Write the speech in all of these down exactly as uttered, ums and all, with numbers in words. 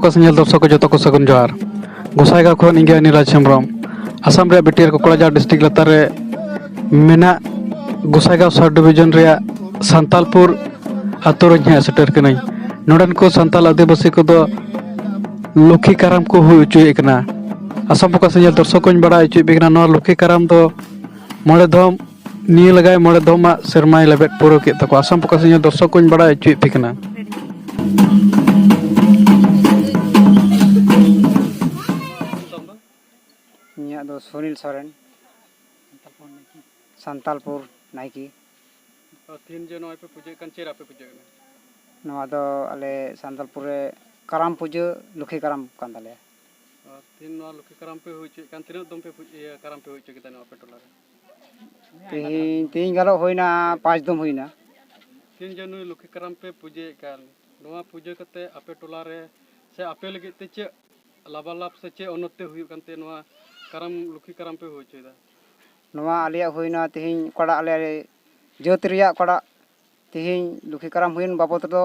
ᱠᱚ ᱥᱮ ᱧᱮᱞ ᱫᱚᱨᱥᱚᱠ ᱠᱚ ᱡᱚᱛᱚ ᱠᱚ ᱥᱟᱹᱜᱩᱱ ᱡᱚᱦᱟᱨ᱾ ᱜᱚᱸᱥᱟᱭᱜᱟᱸᱣ ᱠᱷᱚᱱ ᱤᱧ ᱜᱮ ᱱᱤᱨᱟᱡᱽ ᱦᱮᱢᱵᱨᱚᱢ᱾ ᱟᱥᱟᱢ ᱨᱮᱭᱟᱜ ᱵᱤᱴᱤᱟᱨ ᱠᱚᱠᱲᱟᱡᱟᱲ ᱰᱤᱥᱴᱨᱤᱠᱴ ᱞᱟᱛᱟᱨ ᱨᱮ ᱢᱮᱱᱟᱜ ᱜᱚᱸᱥᱟᱭᱜᱟᱸᱣ ᱥᱟᱵ ᱰᱤᱵᱤᱡᱚᱱ ᱨᱮᱭᱟᱜ ᱥᱟᱱᱛᱟᱞᱯᱩᱨ ᱟᱛᱳ ᱨᱮᱧ ᱦᱮᱡ ᱥᱮᱴᱮᱨ ᱠᱟᱹᱱᱟᱹᱧ᱾ ᱱᱚᱰᱮᱱ ᱠᱚ ᱥᱟᱱᱛᱟᱞ ᱟᱹᱫᱤᱵᱟᱹᱥᱤ ᱠᱚᱫᱚ ᱞᱩᱠᱷᱤ ᱠᱟᱨᱟᱢ ᱠᱚ ᱦᱩᱭ ᱦᱚᱪᱚᱭᱮᱫ ᱠᱟᱱᱟ᱾ ᱟᱥᱟᱢ ᱯᱷᱳᱠᱟᱥ ᱧᱮᱞ ᱫᱚᱨᱥᱚᱠ ᱠᱚᱧ ᱵᱟᱲᱟᱭ ᱦᱚᱪᱚᱭᱮᱫ ᱯᱮ ᱠᱟᱱᱟ, ᱱᱚᱣᱟ ᱞᱩᱠᱷᱤ ᱠᱟᱨᱟᱢ ᱫᱚ ᱢᱚᱬᱮ ᱫᱷᱚᱢ, ᱱᱤᱭᱟᱹ ᱞᱟᱜᱟᱭ ᱢᱚᱬᱮ ᱫᱷᱚᱢᱟᱜ ᱥᱮᱨᱢᱟᱭ ᱞᱮᱵᱮᱫ ᱯᱩᱨᱟᱹᱣ ᱠᱮᱫ ᱛᱟᱠᱚᱣᱟ᱾ ᱟᱥᱟᱢ ᱯᱷᱳᱠᱟᱥ ᱧᱮᱞ ᱫᱚᱨᱥᱚᱠ ᱠᱚᱧ ᱵᱟᱲᱟᱭ ᱦᱚᱪᱚᱭᱮᱫ ᱯᱮ ᱠᱟᱱᱟ᱾ ᱤᱧᱟᱹᱜ ᱫᱚ ᱥᱩᱱᱤᱞ ᱥᱚᱨᱮᱱ, ᱥᱟᱱᱛᱟᱞᱯᱩᱨ ᱱᱟᱭᱠᱮ᱾ ᱟᱨ ᱛᱤᱦᱤᱧ ᱡᱮ ᱱᱚᱜᱼᱚᱭ ᱯᱮ ᱯᱩᱡᱟᱹᱜ ᱠᱟᱱ, ᱪᱮᱫ ᱟᱯᱮ ᱯᱩᱡᱟᱹᱜ ᱠᱟᱱᱟ? ᱱᱚᱣᱟ ᱫᱚ ᱟᱞᱮ ᱥᱟᱱᱛᱟᱞᱯᱩᱨ ᱨᱮ ᱠᱟᱨᱟᱢ ᱯᱩᱡᱟᱹ, ᱞᱩᱠᱷᱤ ᱠᱟᱨᱟᱢ ᱠᱟᱱ ᱛᱟᱞᱮᱭᱟ᱾ ᱟᱨ ᱛᱤᱦᱤᱧ ᱱᱚᱣᱟ ᱞᱩᱠᱷᱤ ᱠᱟᱨᱟᱢ ᱯᱮ ᱦᱩᱭ ᱦᱚᱪᱚᱭᱮᱫ ᱠᱟᱱ, ᱛᱤᱱᱟᱹᱜ ᱫᱚᱢ ᱯᱮ ᱯᱩᱡ-, ᱤᱭᱟᱹ, ᱠᱟᱨᱟᱢ ᱯᱮ ᱦᱩᱭ ᱦᱚᱪᱚ ᱠᱮᱫᱟ ᱱᱚᱣᱟ ᱟᱯᱮ ᱴᱚᱞᱟ ᱨᱮ? ᱛᱤᱦᱤᱧ, ᱛᱤᱦᱤᱧ ᱜᱟᱱᱚᱜ ᱦᱩᱭᱱᱟ, ᱯᱟᱸᱪ ᱫᱚᱢ ᱦᱩᱭᱱᱟ᱾ ᱛᱤᱦᱤᱧ ᱡᱮ ᱱᱩᱭ ᱞᱩᱠᱷᱤ ᱠᱟᱨᱟᱢ ᱯᱮ ᱯᱩᱡᱟᱹᱭᱮᱫ ᱠᱟᱱ, ᱱᱚᱣᱟ ᱯᱩᱡᱟᱹ ᱠᱟᱛᱮ ᱟᱯᱮ ᱴᱚᱞᱟ ᱨᱮ ᱥᱮ ᱟᱯᱮ ᱞᱟᱹᱜᱤᱫ ᱛᱮ ᱪᱮᱫ ᱞᱟᱵᱟᱞᱟᱵ ᱥᱮ ᱪᱮᱫ ᱩᱱᱱᱚᱛᱤ ᱦᱩᱭᱩᱜ ᱠᱟᱱ ᱛᱮ ᱱᱚᱣᱟ ᱠᱟᱨᱟᱢ, ᱞᱩᱠᱷᱤ ᱠᱟᱨᱟᱢ ᱯᱮ ᱦᱩᱭ ᱦᱚᱪᱚᱭᱮᱫᱟ? ᱱᱚᱣᱟ ᱟᱞᱮᱭᱟᱜ ᱦᱩᱭᱱᱟ ᱛᱤᱦᱤᱧ ᱚᱠᱟᱴᱟᱜ ᱟᱞᱮ ᱡᱟᱹᱛ ᱨᱮᱭᱟᱜ ᱚᱠᱟᱴᱟᱜ ᱛᱤᱦᱤᱧ ᱞᱩᱠᱷᱤ ᱠᱟᱨᱟᱢ ᱦᱩᱭᱮᱱ ᱵᱟᱵᱚᱫ ᱫᱚ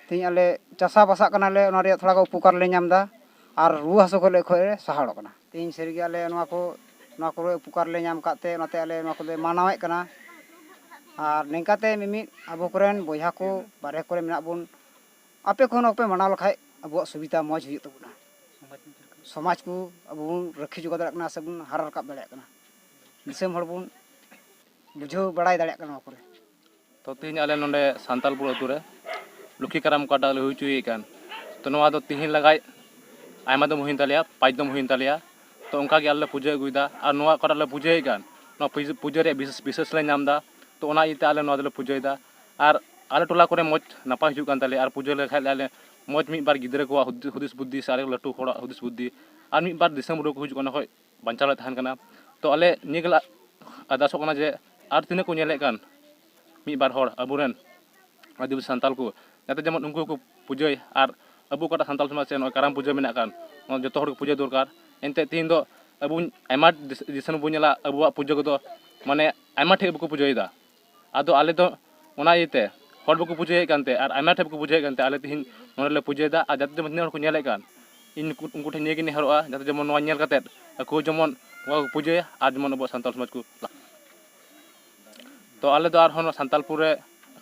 ᱛᱤᱦᱤᱧ ᱟᱞᱮ ᱪᱟᱥᱟ ᱵᱟᱥᱟᱜ ᱠᱟᱱᱟᱞᱮ, ᱚᱱᱟ ᱨᱮᱭᱟᱜ ᱛᱷᱚᱲᱟ ᱜᱟᱱ ᱩᱯᱚᱠᱟᱨ ᱞᱮ ᱧᱟᱢ ᱮᱫᱟ ᱟᱨ ᱨᱩᱣᱟᱹ ᱦᱟᱹᱥᱩ ᱠᱷᱚᱱ ᱞᱮ, ᱠᱷᱚᱱ ᱞᱮ ᱥᱟᱦᱟᱲᱚᱜ ᱠᱟᱱᱟ᱾ ᱛᱤᱦᱤᱧ ᱥᱟᱹᱨᱤᱜᱮ ᱟᱞᱮ ᱱᱚᱣᱟ ᱠᱚ, ᱱᱚᱣᱟ ᱠᱚᱨᱮ ᱩᱯᱚᱠᱟᱨ ᱞᱮ ᱧᱟᱢ ᱟᱠᱟᱫ ᱛᱮ ᱚᱱᱟᱛᱮ ᱟᱞᱮ ᱱᱚᱣᱟ ᱠᱚᱞᱮ ᱢᱟᱱᱟᱣᱮᱫ ᱠᱟᱱᱟ᱾ ᱟᱨ ᱱᱤᱝᱠᱟᱛᱮ ᱢᱤᱢᱤᱫ ᱟᱵᱚ ᱠᱚᱨᱮᱱ ᱵᱚᱭᱦᱟ ᱠᱚ ᱵᱟᱨᱦᱮ ᱠᱚᱨᱮ ᱢᱮᱱᱟᱜ ᱵᱚᱱ, ᱟᱯᱮ ᱠᱚᱦᱚᱸ ᱱᱚᱣᱟ ᱯᱮ ᱢᱟᱱᱟᱣ ᱞᱮᱠᱷᱟᱡ ᱟᱵᱚᱣᱟᱜ ᱥᱩᱵᱤᱫᱷᱟ ᱢᱚᱡᱽ ᱦᱩᱭᱩᱜ ᱛᱟᱵᱚᱱᱟ᱾ ᱥᱚᱢᱟᱡᱽ ᱠᱚ ᱟᱵᱚ ᱵᱚᱱ ᱨᱟᱹᱠᱷᱤ ᱡᱚᱜᱟᱣ ᱫᱟᱲᱮᱭᱟᱜ ᱠᱟᱱᱟ ᱥᱮᱵᱚᱱ ᱦᱟᱨᱟ ᱨᱟᱠᱟᱵ ᱫᱟᱲᱮᱭᱟᱜ ᱠᱟᱱᱟ᱾ ᱫᱤᱥᱚᱢ ᱦᱚᱲ ᱵᱚᱱ ᱵᱩᱡᱷᱟᱹᱣ ᱵᱟᱲᱟᱭ ᱫᱟᱲᱮᱭᱟᱜ ᱠᱟᱱᱟ ᱱᱚᱣᱟ ᱠᱚᱨᱮ᱾ ᱛᱚ, ᱛᱮᱦᱮᱧ ᱟᱞᱮ ᱱᱚᱰᱮ ᱥᱟᱱᱛᱟᱞᱯᱩᱨ ᱟᱹᱛᱩ ᱨᱮ ᱞᱩᱠᱷᱤ ᱠᱟᱨᱟᱢ ᱚᱠᱟᱴᱟᱜ ᱞᱮ ᱦᱩᱭ ᱦᱚᱪᱚᱭᱮᱫ ᱠᱟᱱ, ᱛᱚ, ᱱᱚᱣᱟ ᱫᱚ ᱛᱮᱦᱮᱧ ᱞᱟᱜᱟᱭ ᱟᱭᱢᱟ ᱫᱚᱢ ᱦᱩᱭᱮᱱ ᱛᱟᱞᱮᱭᱟ, ᱯᱟᱸᱪ ᱫᱚᱢ ᱦᱩᱭᱮᱱ ᱛᱟᱞᱮᱭᱟ᱾ ᱛᱚ, ᱚᱱᱠᱟ ᱜᱮ ᱟᱞᱮ ᱞᱮ ᱯᱩᱡᱟᱹ ᱟᱹᱜᱩᱭᱮᱫᱟ᱾ ᱟᱨ ᱱᱚᱣᱟ ᱚᱠᱟᱴᱟᱜ ᱞᱮ ᱯᱩᱡᱟᱹᱭᱮᱫ ᱠᱟᱱ, ᱱᱚᱣᱟ ᱯᱩᱡᱟᱹ, ᱯᱩᱡᱟᱹ ᱨᱮᱭᱟᱜ ᱵᱤᱥᱮᱥ, ᱵᱤᱥᱮᱥ ᱞᱮ ᱧᱟᱢ ᱮᱫᱟ᱾ ᱛᱚ, ᱚᱱᱟ ᱤᱭᱟᱹᱛᱮ ᱟᱞᱮ ᱱᱚᱣᱟ ᱫᱚᱞᱮ ᱯᱩᱡᱟᱹᱭᱮᱫᱟ᱾ ᱟᱨ ᱟᱞᱮ ᱴᱚᱞᱟ ᱠᱚᱨᱮ ᱢᱚᱡᱽ ᱱᱟᱯᱟᱭ ᱦᱤᱡᱩᱜ ᱠᱟᱱ ᱛᱟᱞᱮᱭᱟ᱾ ᱟᱨ ᱯᱩᱡᱟᱹ ᱞᱮᱠᱷᱟᱡ ᱞᱮ ᱟᱞᱮ ᱢᱚᱡᱽ ᱢᱤᱫ ᱵᱟᱨ ᱜᱤᱫᱽᱨᱟᱹ ᱠᱚᱣᱟᱜ ᱦᱩᱫ-, ᱦᱩᱫᱤᱥ ᱵᱩᱫᱽᱫᱷᱤ ᱥᱮ ᱟᱨ ᱞᱟᱹᱴᱩ ᱦᱚᱲᱟᱜ ᱦᱩᱫᱤᱥ ᱵᱩᱫᱽᱫᱷᱤ ᱟᱨ ᱢᱤᱫ ᱵᱟᱨ ᱫᱤᱥᱚᱢ ᱨᱮ ᱠᱚ ᱦᱤᱡᱩᱜ ᱠᱟᱱᱟ, ᱠᱷᱚᱡ ᱵᱟᱧᱪᱟᱣ ᱞᱮ ᱛᱟᱦᱮᱱ ᱠᱟᱱᱟ᱾ ᱛᱚ, ᱟᱞᱮ ᱱᱤᱭᱟᱹ ᱜᱮᱞᱮ ᱟᱨᱫᱟᱥᱚᱜ ᱠᱟᱱᱟ ᱡᱮ ᱟᱨ ᱛᱤᱱᱟᱹᱜ ᱠᱚ ᱧᱮᱞᱮᱫ ᱠᱟᱱ ᱢᱤᱫ ᱵᱟᱨ ᱦᱚᱲ ᱟᱵᱚᱨᱮᱱ ᱟᱹᱫᱤᱵᱟᱹᱥᱤ ᱥᱟᱱᱛᱟᱞ ᱠᱚ, ᱡᱟᱛᱮ ᱡᱮᱢᱚᱱ ᱩᱱᱠᱩ ᱦᱚᱸᱠᱚ ᱯᱩᱡᱟᱹᱭ᱾ ᱟᱨ ᱟᱵᱚ ᱚᱠᱟᱴᱟᱜ ᱥᱟᱱᱛᱟᱞ ᱥᱚᱢᱟᱡᱽ ᱨᱮ ᱱᱚᱜᱼᱚᱭ ᱠᱟᱨᱟᱢ ᱯᱩᱡᱟᱹ ᱢᱮᱱᱟᱜ ᱠᱟᱱ, ᱱᱚᱣᱟ ᱡᱚᱛᱚ ᱦᱚᱲ ᱜᱮ ᱯᱩᱡᱟᱹ ᱫᱚᱨᱠᱟᱨ᱾ ᱮᱱᱛᱮᱫ ᱛᱤᱦᱤᱧ ᱫᱚ ᱟᱵᱚ ᱟᱭᱢᱟ ᱫᱤᱥ-, ᱫᱤᱥᱚᱢ ᱨᱮᱵᱚᱱ ᱧᱮᱞᱟ, ᱟᱵᱚᱣᱟᱜ ᱯᱩᱡᱟᱹ ᱠᱚᱫᱚ ᱢᱟᱱᱮ ᱟᱭᱢᱟ ᱴᱷᱮᱡ ᱵᱟᱠᱚ ᱯᱩᱡᱟᱹᱭᱮᱫᱟ᱾ ᱟᱫᱚ ᱟᱞᱮ ᱫᱚ ᱚᱱᱟ ᱤᱭᱟᱹᱛᱮ ᱦᱚᱲ ᱵᱟᱠᱚ ᱯᱩᱡᱟᱹᱭᱮᱫ ᱠᱟᱱᱛᱮ ᱟᱨ ᱟᱭᱢᱟ ᱴᱷᱮᱡ ᱵᱟᱠᱚ ᱯᱩᱡᱟᱹᱭᱮᱫ ᱠᱟᱱᱛᱮ ᱟᱞᱮ ᱛᱤᱦᱤᱧ ᱱᱚᱰᱮ ᱞᱮ ᱯᱩᱡᱟᱹᱭᱮᱫᱟ᱾ ᱟᱨ ᱡᱟᱛᱮ ᱡᱮᱢᱚᱱ ᱛᱤᱱᱟᱹᱜ ᱦᱚᱲ ᱠᱚ ᱧᱮᱞᱮᱫ ᱠᱟᱱ, ᱤᱧ ᱩᱱᱠᱩ ᱩᱱᱠᱩ ᱴᱷᱮᱱ ᱱᱤᱭᱟᱹ ᱜᱮ ᱱᱮᱦᱚᱨᱚᱜᱼᱟ, ᱡᱟᱛᱮ ᱡᱮᱢᱚᱱ ᱱᱚᱣᱟ ᱧᱮᱞ ᱠᱟᱛᱮᱫ ᱟᱠᱚ ᱡᱮᱢᱚᱱ ᱱᱚᱣᱟ ᱠᱚ ᱯᱩᱡᱟᱹᱭᱟ ᱟᱨ ᱡᱮᱢᱚᱱ ᱟᱵᱚᱣᱟᱜ ᱥᱟᱱᱛᱟᱲ ᱥᱚᱢᱟᱡᱽ ᱠᱚ ᱞᱟᱦᱟ᱾ ᱛᱚ ᱟᱞᱮ ᱫᱚ ᱟᱨᱦᱚᱸ ᱱᱚᱣᱟ ᱥᱟᱱᱛᱟᱞᱯᱩᱨ ᱨᱮ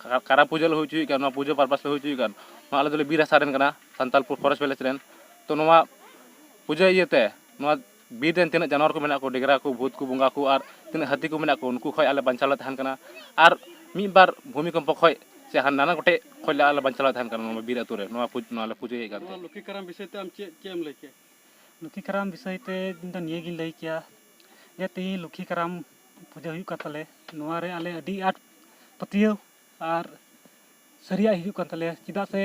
ᱠᱟ- ᱠᱟᱨᱟᱢ ᱯᱩᱡᱟᱹ ᱞᱮ ᱦᱩᱭ ᱦᱚᱪᱚᱭᱮᱫ ᱠᱟᱱ, ᱱᱚᱣᱟ ᱯᱩᱡᱟᱹ ᱯᱟᱨᱯᱟᱥ ᱞᱮ ᱦᱩᱭ ᱦᱚᱪᱚᱭᱮᱫ ᱠᱟᱱ᱾ ᱱᱚᱣᱟ ᱟᱞᱮ ᱫᱚᱞᱮ ᱵᱤᱨ ᱦᱟᱥᱟ ᱨᱮᱱ ᱠᱟᱱᱟ, ᱥᱟᱱᱛᱟᱞᱯᱩᱨ ᱯᱷᱚᱨᱮᱥᱴ ᱵᱷᱤᱞᱮᱡᱽ ᱨᱮᱱ᱾ ᱛᱚ ᱱᱚᱣᱟ ᱯᱩᱡᱟᱹ ᱤᱭᱟᱹᱛᱮ ᱱᱚᱣᱟ ᱵᱤᱨ ᱨᱮᱱ ᱛᱤᱱᱟᱹᱜ ᱡᱟᱱᱣᱟᱨ ᱠᱚ ᱢᱮᱱᱟᱜ ᱠᱚ, ᱰᱮᱜᱽᱨᱟ ᱠᱚ, ᱵᱷᱩᱛ ᱠᱚ, ᱵᱚᱸᱜᱟ ᱠᱚ, ᱟᱨ ᱛᱤᱱᱟᱹᱜ ᱦᱟᱹᱛᱤ ᱠᱚ ᱢᱮᱱᱟᱜ ᱠᱚ, ᱩᱱᱠᱩ ᱠᱷᱚᱱ ᱟᱞᱮ ᱵᱟᱧᱪᱟᱣ ᱞᱮ ᱛᱟᱦᱮᱱ ᱠᱟᱱᱟ᱾ ᱟᱨ ᱢᱤᱫ ᱵᱟᱨ ᱵᱷᱩᱢᱤᱠᱚᱢᱯᱚ ᱠᱷᱚᱱ ᱥᱮ ᱦᱟᱱᱟ ᱱᱟᱱᱟ ᱜᱚᱴᱮᱡ ᱠᱷᱚᱱ ᱞᱮ ᱟᱞᱮ ᱵᱟᱧᱪᱟᱣ ᱞᱮ ᱛᱟᱦᱮᱱ ᱠᱟᱱᱟ ᱱᱚᱣᱟ ᱵᱤᱨ ᱟᱹᱛᱩ ᱨᱮ ᱱᱚᱣᱟ ᱯᱩᱡ- ᱱᱚᱣᱟ ᱞᱮ ᱯᱩᱡᱟᱹᱭᱮᱫ ᱠᱟᱱ ᱱᱚᱣᱟ ᱛᱟᱦᱮᱸᱫ᱾ ᱞᱚᱠᱠᱷᱤ ᱠᱟᱨᱟᱢ ᱵᱤᱥᱚᱭ ᱛᱮ ᱟᱢ ᱪᱮᱫ ᱪᱮᱫ ᱮᱢ ᱞᱟᱹᱭ ᱠᱮᱫ? ᱞᱚᱠᱠᱷᱤ ᱠᱟᱨᱟᱢ ᱵᱤᱥᱚᱭ ᱛᱮ ᱤᱧ ᱫᱚ ᱱᱤᱭᱟᱹ ᱜᱤᱧ ᱞᱟᱹᱭ ᱠᱮᱭᱟ ᱡᱮ ᱛᱮᱦᱤᱧ ᱞᱚᱠᱠᱷᱤ ᱠᱟᱨᱟᱢ ᱯᱩᱡᱟᱹ ᱦᱩᱭᱩᱜ ᱠᱟᱱ ᱛᱟᱞᱮ, ᱱᱚᱣᱟ ᱨᱮ ᱟᱞᱮ ᱟᱹᱰᱤ ᱟᱸᱴ ᱯᱟᱹᱛᱭᱟᱹᱣ ᱟᱨ ᱥᱟᱹᱨᱤᱭᱟᱜ ᱦᱩᱭᱩᱜ ᱠᱟᱱ ᱛᱟᱞᱮᱭᱟ᱾ ᱪᱮᱫᱟᱜ ᱥᱮ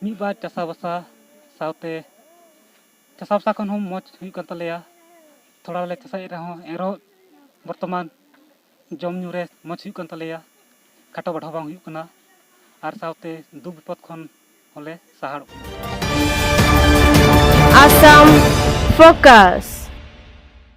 ᱢᱤᱫ ᱵᱟᱨ ᱪᱟᱥᱟᱵᱟᱥᱟ ᱥᱟᱶᱛᱮ ᱪᱟᱥᱟᱵᱟᱥᱟ ᱠᱷᱚᱱ ᱦᱚᱸ ᱢᱚᱡᱽ ᱦᱩᱭᱩᱜ ᱠᱟᱱ ᱛᱟᱞᱮᱭᱟ᱾ ᱛᱷᱚᱲᱟ ᱞᱮ ᱪᱟᱥᱟᱭᱮᱫ ᱨᱮᱦᱚᱸ, ᱮᱱᱨᱮᱦᱚᱸ ᱵᱚᱨᱛᱚᱢᱟᱱ ᱡᱚᱢ ᱧᱩ ᱨᱮ ᱢᱚᱡᱽ ᱦᱩᱭᱩᱜ ᱠᱟᱱ ᱛᱟᱞᱮᱭᱟ, ᱠᱷᱟᱴᱚ ᱵᱟᱰᱷᱟᱣ ᱵᱟᱝ ᱦᱩᱭᱩᱜ ᱠᱟᱱᱟ, ᱟᱨ ᱥᱟᱶᱛᱮ ᱫᱩᱠ ᱵᱤᱯᱚᱫ ᱠᱷᱚᱱ ᱦᱚᱸᱞᱮ ᱥᱟᱦᱟᱲᱚᱜ ᱠᱟᱱᱟ᱾ Assam Focus.